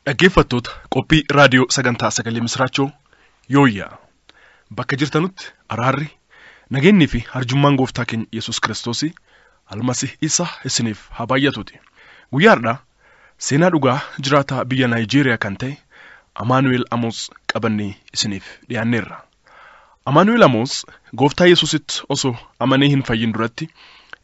Dhaggeeffattoota qophii raadiyoo sagantaa sagalee misraachoo yooyyaa bakka jirtanutti araarri nageenyii fi arjummaan gooftaa keenya Yesuus Kiristoos almasih isa isiniif haa baay'atuuti. Guyyaa har'aa seenaa dhugaa jiraataa biyya Naayijeeriyaa kan ta'e Amaanu'el Amoos qabannee isiniif dhiyaanneerra. Amaanu'el Amoos gooftaa Yesuusitti osoo amanee hin fayyin duratti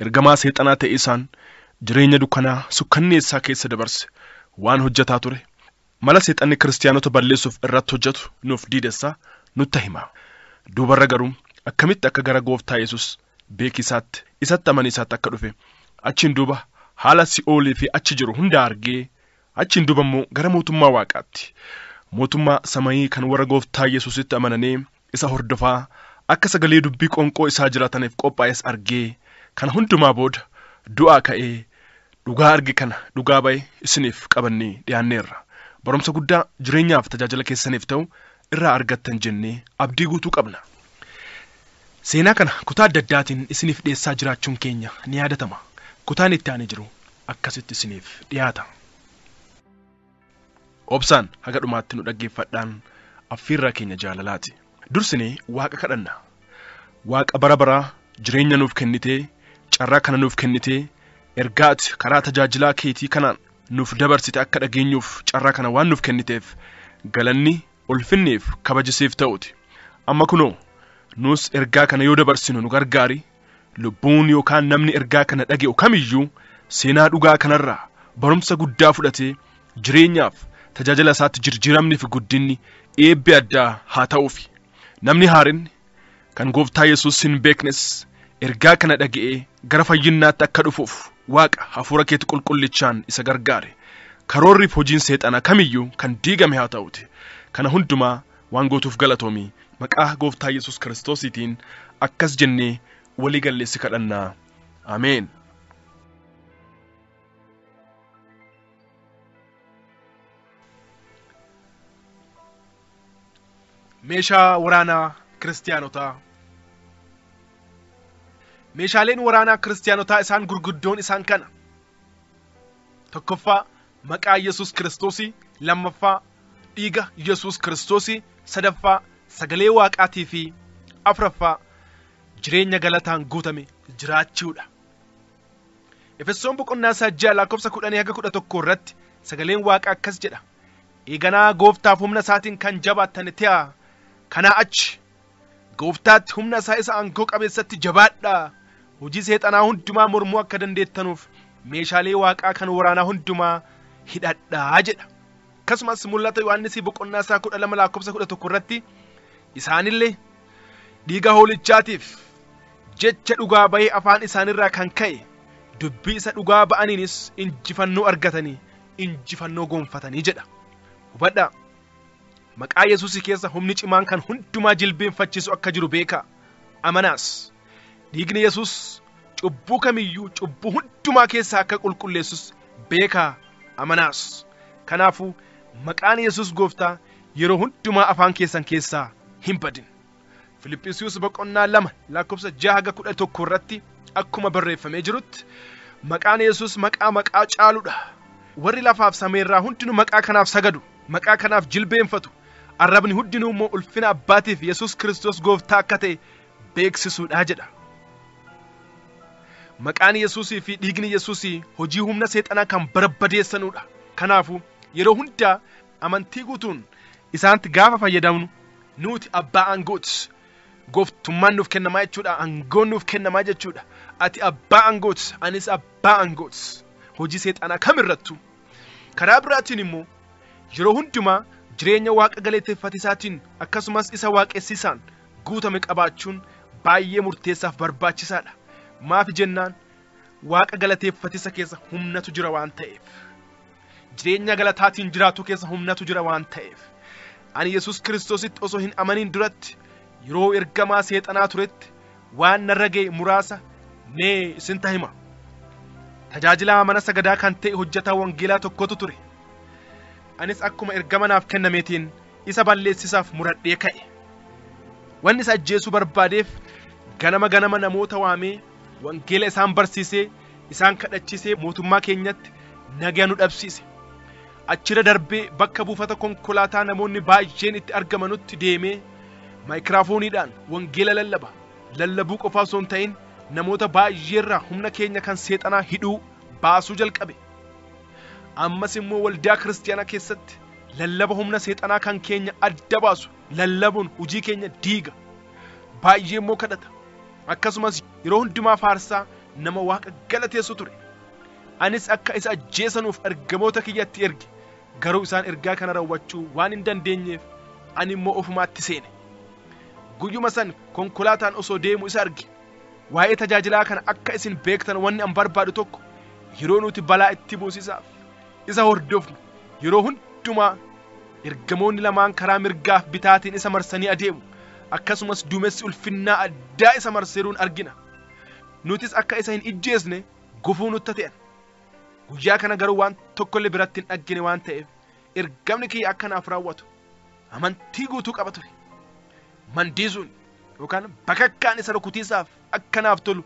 ergamaa seexanaa ta'e isaan jireenya dukkanaa sukkanneessaa keessa dabarse waan hojjetaa ture. Mala seexanni kiristaanota balleessuuf irratti hojjetu nuuf diidessaa nutti hima. Duubarra garuu akkamitti akka gara gooftaa Yesuus beekisaatti isatti amaniisaatti akka dhufe achiin duuba haala si'oolii fi achi jiru hunda argee achiin duuba immoo gara mootummaa waaqaatti mootummaa samayii kan warra gooftaa Yesuusitti amananii isa hordofaa akka sagalee dubbii qoonqoo isaa jiraataniif qophaa'es argee kana hundumaa booda du'aa ka'ee dhugaa arge kana dhugaa ba'e isiniif qabannee dhiyaanneerra. Barumsa guddaa jireenyaaf tajaajila keessaniif ta'u irraa argattan jennee abdii guutuu qabna. Seenaa kana kutaa adda addaatiin isiniif dhiyeessaa jiraachuun keenya ni yaadatama. Kutaan itti aanee jiru akkasitti isiniif dhiyaata. Obsaan haga dhumaatti nu dhaggeeffadhaan affiirraa keenya jaalalaati. Dursinee Waaqa kadhanna. Waaqa bara baraa jireenya nuuf kennitee, carraa kana nuuf kennitee, ergaa ati karaa tajaajilaa keetii kanaan nuuf dabarsite akka dhageenyuuf carraa kana waan nuuf kenniteef galanni ulfinniif kabajisiif ta'uti. Amma kunoo nus ergaa kana yoo dabarsinu nu gargaari. Lubbuun yookaan namni ergaa kana dhaga'u kamiyyuu seenaa dhugaa kanarraa barumsa guddaa fudhatee jireenyaaf tajaajila isaatti jijjiiramni fi guddinni eebbi addaa haa ta'uufi. Namni haarinni kan gooftaa Yesuus hin beeknes ergaa kana dhaga'ee gara fayyinnaatti akka dhufuuf Waaqa hafuura keetti qulqullichaan isa gargaare. Karoorriif hojiin seexanaa kamiyyuu kan diigame haa ta'uti. Kana hundumaa waan gootuuf galatoomii maqaa gooftaa Yesuus Kiristoosiitiin akkas jennee walii galleessi kadhannaa. Ameen. Meeshaa waraanaa kiristaanotaa. Meeshaaleen waraanaa kiristaanotaa isaan gurguddoon isaan kana. Tokkoffaa maqaa Yesuus Kiristoosii, lammaffaa dhiiga Yesuus Kiristoosii, sadaffaa sagalee Waaqaatii fi afuraffaa jireenya galataan guutame jiraachuudha. Efesoon boqonnaa isaa 6 lakkoofsa 10 haga 11 irratti sagaleen Waaqaa akkas jedha. Eeganaa gooftaaf humna isaatiin kan jabaattan ta'a. Kanaa achi gooftaatti humna isaa isa aangoo qabeessatti jabaadhaa. Hojii seexanaa hundumaa mormuu akka dandeettanuuf meeshaalee Waaqaa kan waraanaa hundumaa hidhadhaa jedha. Akkasumas mul'ata Yohaannis boqonnaa isaa 12 lakkoofsa 11 irratti isaanillee dhiiga hoolichaatiif jecha dhugaa ba'ee afaan isaanirraa kan ka'e dubbii isa dhugaa ba'aniinis injifannoo argatanii injifannoo gonfatanii jedha. Hubadhaa, maqaa Yesuus keessa humni cimaan kan hundumaa jilbeenfachiisu akka jiru beekaa. Amanaas dhiigni Yesuus cubbuu kamiyyuu cubbuu hundumaa keessaa akka qulqulleessus beekaa. Amanaas. Kanaafuu maqaan Yesuus gooftaa yeroo hundumaa afaan keessan keessaa hin badin. Filiphisiiyuus boqonnaa 2 lakkoofsa 6 haga 11 irratti akkuma barreeffamee jirutti maqaan Yesuus maqaa maqaa caaludha. Warri lafaaf sameerraa hundinuu maqaa kanaaf sagadu, maqaa kanaaf jilbeenfatu. Arrabni hundinuu immoo ulfina Abbaatiif Yesuus Kiristoos gooftaa akka ta'e beeksisuudha jedha. Maqaan Yesuusii fi dhiigni Yesuusii hojii humna seexanaa kan barbadeessanudha. Kanaafuu yeroo hundaa amantii guutuun isaanitti gaafa fayyadamnu nuti abbaa aangooti. Gooftummaan nuuf kennamaa jechuudha. Aangoon nuuf kennamaa jechuudha. Ati abbaa aangooti, anis abbaa aangooti. Hojii seexanaa kamirrattu. Karaa biraatiin immoo yeroo hundumaa jireenya Waaqa galateeffatisaatiin akkasumas isa waaqessisaan guutame qabaachuun baay'ee murteessaaf barbaachisaadha. Maaf jennaan Waaqa galateeffatisa keessa humnatu jira waan ta'eef. Jireenya galataatiin jiraatu keessa humnatu jira waan ta'eef. Ani Yesuus Kiristoositti osoo hin amaniin duratti yeroo ergamaa seexanaa turetti waan narra ga'e muraasa mee isinta hima. Tajaajilaa mana sagadaa kan ta'e hojjetaa wangeelaa tokkotu ture. Anis akkuma ergama naaf kennameetiin isa balleessisaaf muradhee ka'e. Wanni isa ajjeesuu barbaadeef ganama ganama namoota waamee wangeela isaan barsiisee isaan kadhachiisee mootummaa keenyatti nagaa nu dhabsiise. Achirra darbee bakka buufata konkolaataa namoonni baay'een itti argamanutti deemee maayikiraafooniidhaan wangeela lallaba. Lallabuu qofaa osoo hin ta'in namoota baay'eerraa humna keenya kan seexanaa hidhuu baasuu jalqabe. Ammas immoo waldaa kiristaanaa keessatti lallaba humna seexanaa kan keenya adda baasu lallabuun hojii keenya diiga. Baay'ee immoo kadhata. Akkasumas yeroo hundumaa faarsaa nama Waaqa galateessu ture. Anis akka isa ajjeesanuuf ergamoota kiyyatti erge. Garuu isaan ergaa kana raawwachuu waan hin dandeenyeef ani immoo ofumaatti seene. Guyyuma san konkolaataan osoo deemu isa arge. Waa'ee tajaajilaa kana akka isin beektan wanni an barbaadu tokko yeroo nuti balaa itti buusisaaf isa hordofnu yeroo hundumaa ergamoonni lamaan karaa mirgaaf bitaatiin isa marsanii adeemu. Akkasumas duumessi ulfinnaa addaa isa marseeruun argina. Nutis akka isa hin ijjeesne gufuu nutti ta'an. Guyyaa kana garuu waan tokkollee biratti hin dhaggine waan ta'eef ergamni kiyya akka naaf raawwatu amantii guutuu qaba ture. Mandiisuun yookaan bakakkaan isa rukutiisaaf akka naaf tolu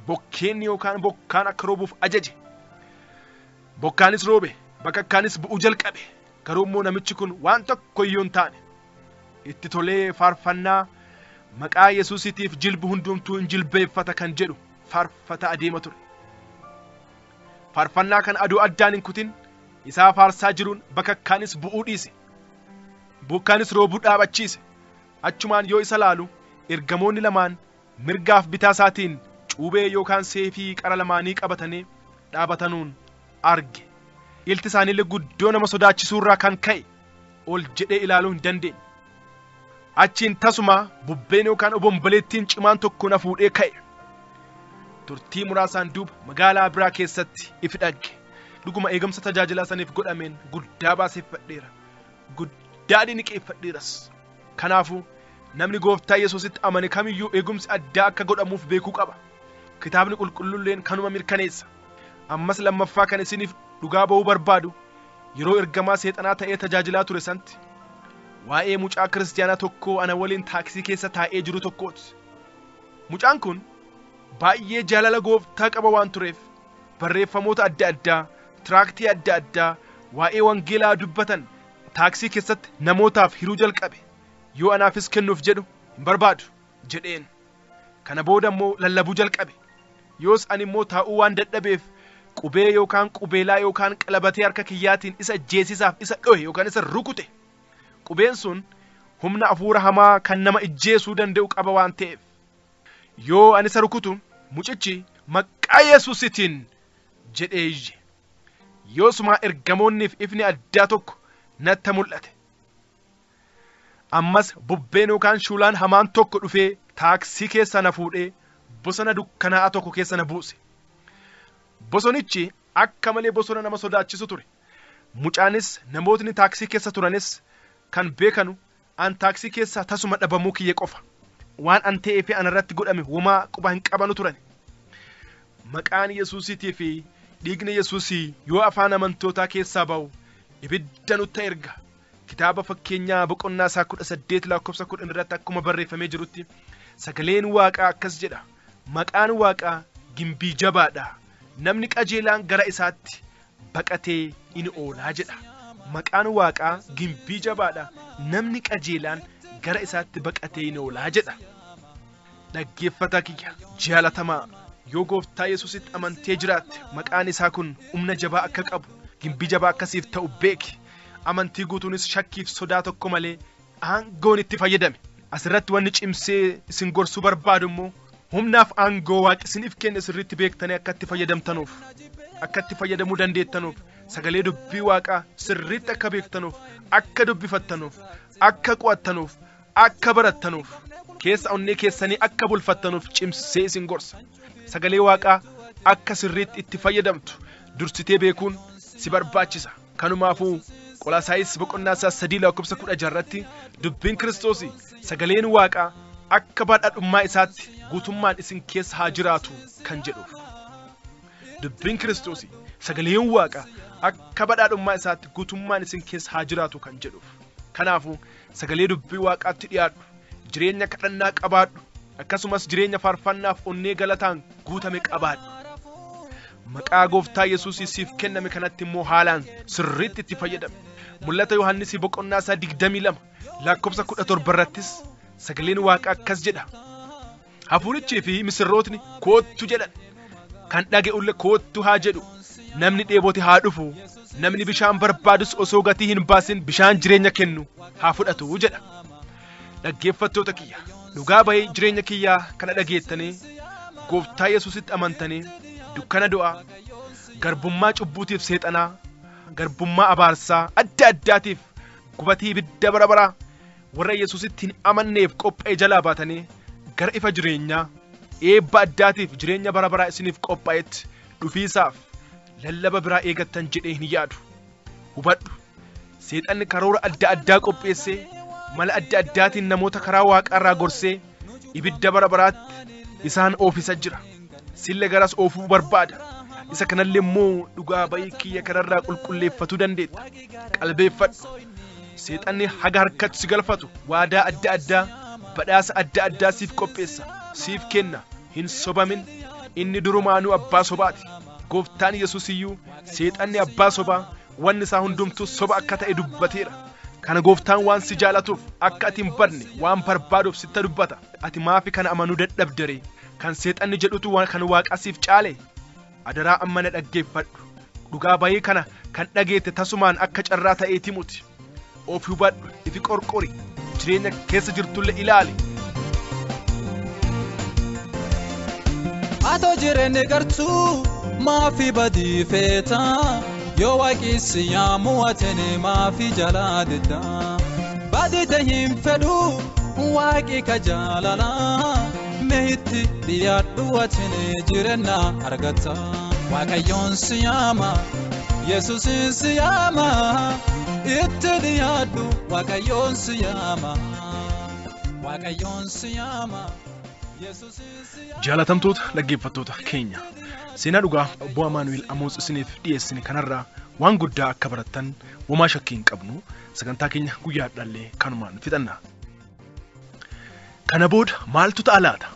bokkeenni yookaan bokkaan akka roobuuf ajaje. Bokkaanis roobe, bakakkaanis bu'uu jalqabe. Garuu immoo namichi kun waan tokko iyyuu hin taane. Itti tolee faarfannaa maqaa Yesuusitiif jilbi hundumtuu hin jilbeeffata kan jedhu faarfataa adeema ture. Faarfannaa kana aduu addaan hin kutin isaa faarsaa jiruun bakakkaanis bu'uu dhiise. Bokkaanis roobuu dhaabachiise. Achumaan yoo isa laalu ergamoonni lamaan mirgaaf bitaa isaatiin cuubee yookaan seefii qara lamaanii qabatanii dhaabatanuun arge. Ilti isaaniillee guddoo nama sodaachisuurraa kan ka'e ol jedhee ilaaluu hin dandeenye. Achiin tasuma bubbeen yookaan obomboleettiin cimaan tokko na fuudhee ka'e. Turtii muraasaan duuba magaalaa biraa keessatti ifi dhagge. Dhuguma eegumsa tajaajilaa saniif godhameen guddaa baaseeffadheera. Guddaa diniqeeffadheeras. Kanaafuu namni gooftaa Yesuusitti amane kamiyyuu eegumsi addaa akka godhamuuf beekuu qaba. Kitaabni qulqulluulleen kanuma mirkaneessa. Ammas lammaffaa kan isiniif dhugaa ba'uu barbaadu yeroo ergamaa seexanaa ta'ee tajaajilaa ture santi waa'ee mucaa kiristaanaa tokkoo ana waliin taaksii keessa taa'ee jiru tokkooti. Mucaan kun baay'ee jaalala gooftaa qaba waan tureef barreeffamoota adda addaa, tiraaktii adda addaa waa'ee wangeelaa dubbatan taaksii keessatti namootaaf hiruu jalqabe. Yoo anaafis kennuuf jedhu hin barbaadu jedheen. Kana booda immoo lallabuu jalqabe. Yoos ani immoo taa'uu waan dadhabeef qubee yookaan qubeelaa yookaan qalabatee harka kiyyaatiin isa ijjeesisaaf isa dhohe yookaan isa rukute. Qubeen sun humna hafuura hamaa kan nama ijjeesuu danda'u qaba waan ta'eef yoo ani isa rukutu mucichi maqaa Yesuusitiin jedhee iyye. Yoosumaa ergamoonniif ifni addaa tokko natti mul'ate. Ammas bubbeen yookaan shuulaan hamaan tokko dhufee taaksii keessa na fuudhee bosona dukkanaa'aa tokko keessa na buuse. Bosonichi akka malee bosona nama sodaachisu ture. Mucaanis namootni taaksii keessa turanis kan beekanu an taaksii keessaa tasuma dhabamuu kiyya qofa. Waan an ta'ee fi anarratti godhame homaa quba hin qabanu turan. Maqaan Yesuusiitii fi dhiigni Yesuusii yoo afaan amantootaa keessaa ba'u ibidda nutti erga. Kitaaba fakkeenyaa boqonnaa isaa 18 lakkoofsa 10 irratti akkuma barreeffamee jirutti sagaleen Waaqaa akkas jedha. Maqaan Waaqaa gimbii jabaadha. Namni qajeelaan gara isaatti baqatee in oolaa jedha. Maqaan Waaqaa gimbii jabaadha. Namni qajeelaan gara isaatti baqatee in oolaa jedha. Dhaggeeffataa kiyya jaalatamaa, yoo gooftaa Yesuusitti amantee jiraatte maqaan isaa kun humna jabaa akka qabu, gimbii jabaa akkasiif ta'u beeki. Amantii guutuunis shakkiif sodaa tokko malee aangoon itti fayyadame. Asirratti wanni cimsee isin gorsuu barbaadu immoo humnaaf aangoo Waaqni isiniif kenne sirriitti beektanii akka itti fayyadamtanuuf, akka itti fayyadamuu dandeettanuuf, sagalee dubbii Waaqaa sirriitti akka beektanuuf, akka dubbifattanuuf, akka qo'attanuuf, akka barattanuuf, keessa onnee keessanii akka bulfattanuuf cimsee isin gorsa. Sagalee Waaqaa akka sirriitti itti fayyadamtu dursitee beekuun si barbaachisa. Kanumaafuu Qolaasaayis boqonnaa isaa 3 lakkoofsa 16 irratti dubbiin Kiristoosii sagaleen Waaqaa akka badhaadhummaa isaatti guutummaan isin keessa haa jiraatu kan jedhuuf. Dubbiin Kiristoosii sagaleen Waaqaa akka badhaadhummaa isaatti guutummaan isin keessa haa jiraatu kan jedhuuf. Kanaafuu sagalee dubbii Waaqaatti dhiyaadhu, jireenya kadhannaa qabaadhu, akkasumas jireenya faarfannaaf onnee galataan guutame qabaadhu. Maqaa gooftaa Yesuus siif kenname kanatti immoo haalaan sirriitti itti fayyadame. Mul'ata Yohaannis boqonnaa isaa 22 lakkoofsa 17 irrattis sagaleen waaqaa akkas jedha. Hafuurichii fi misirrootni koottu jedhan. Kan dhaga'ulle koottu haa jedhu. Namni dheebote haa dhufu. Namni bishaan barbaadus osoo gatii hin baasin bishaan jireenya kennu haa fudhatu jedha. Dhaggeeffattoota kiyya, dhugaa bahee jireenya kiyyaa kana dhageettanii gooftaa Yesuusitti amantanii dukkana du'aa, garbummaa cubbuutiif seexanaa, garbummaa abaarsaa adda addaatiif gubatii ibidda bara baraa warra Yesuusitti hin amanneef qophaa'e jalaa baatanii gara ifa jireenyaa eebba addaatiif jireenya bara baraa isiniif qophaa'etti dhufiisaaf lallaba biraa eegattan jedhee hin yaadu. Hubadhu, seexanni karoora adda addaa qopheessee mala adda addaatiin namoota karaa waaqaarraa gorsee ibidda bara baraatti isaan oofisa jira. Sille garas oofuu barbaada. Isa kanallee immoo dhugaa ba'ii kiyya kanarraa qulqulleeffatuu dandeetta. Qalbeeffadhu. Seexanni haga harkatti si galfatu waadaa adda addaa, badhaasa adda addaa siif qopheessa, siif kenna. Hin sobamin. Inni durumaanuu abbaa sobaati. Gooftaan Yesuus iyyuu seexanni abbaa sobaa, wanni isaa hundumtuu soba akka ta'e dubbateera. Kana gooftaan waan si jaalatuuf akka ati hin badne waan barbaaduuf sitta dubbata. Ati maafi kana amanuu dadhabdere? Kan seexanni jedhutu kan waaqaa siif caale? Adaraa amma na dhaggeeffadhu. Dhugaa bayii kana kan dhageette tasumaan akka carraa ta'eeti muti. Of hubadhu, ifi qorqori, jireenya keessa jirtullee ilaali. Atoo jireenya gartuu maafi badii feeta yoo waaqessi yaamu atene maafi jalaa didda. Badii ta'e hin fedhu waaqi ka jaalala mehitti dhiyaadhu atene jireenya argata. Waaqayyoon si yaama, Yesuusin si yaama, itti dhiyaadhu Waaqayyoon si yaama. Waaqayyoon si yaama. Jaalatamtoota dhaggeeffattoota keenya, seenaa dhugaa obbo Amaanu'el Amoos isiniif dhiyeessine kanarraa waan guddaa akka barattan womaa shakkii hin qabnu. Sagantaa keenya guyyaa har'aallee kanumaan fixanna. Kana booda maaltu ta'a laata?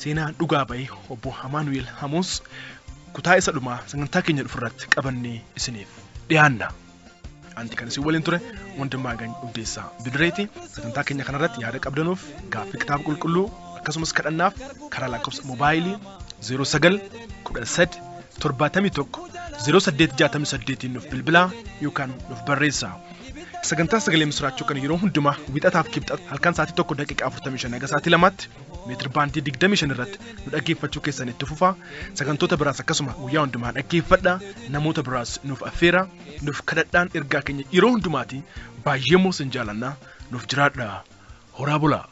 Seenaa dhugaa ba'ee obbo Amaanu'el Amoos kutaa isa dhumaa sagantaa keenya dhufurratti qabannee isiniif dhiyaanna. Anti kan isin waliin ture Wandimmaagany Uddeessaa Bidireeti. Sagantaa keenya kanarratti yaada qabdanuuf gaaffii kitaaba qulqulluu akkasumas kadhannaaf karaa lakkoofsa moobaayilii 09 13 71 0868 nuuf bilbilaa yookaan nuuf barreessaa. Sagantaa sagalee misiraachuu kan yeroo hundumaa wixataaf kibxata halkan sa'aatii 1:45 haga sa'aatii 2tti meetir baandii 25 irratti nu dhaggeeffachuu keessan itti fufaa. Sagantoota biraas akkasuma guyyaa hundumaa dhaggeeffadhaa. Namoota biraas nuuf affeeraa, nuuf kadhadhaan ergaa keenya yeroo hundumaati. Baay'ee immoo sin jaalannaa, nuuf jiraadhaa. Horaa bulaa.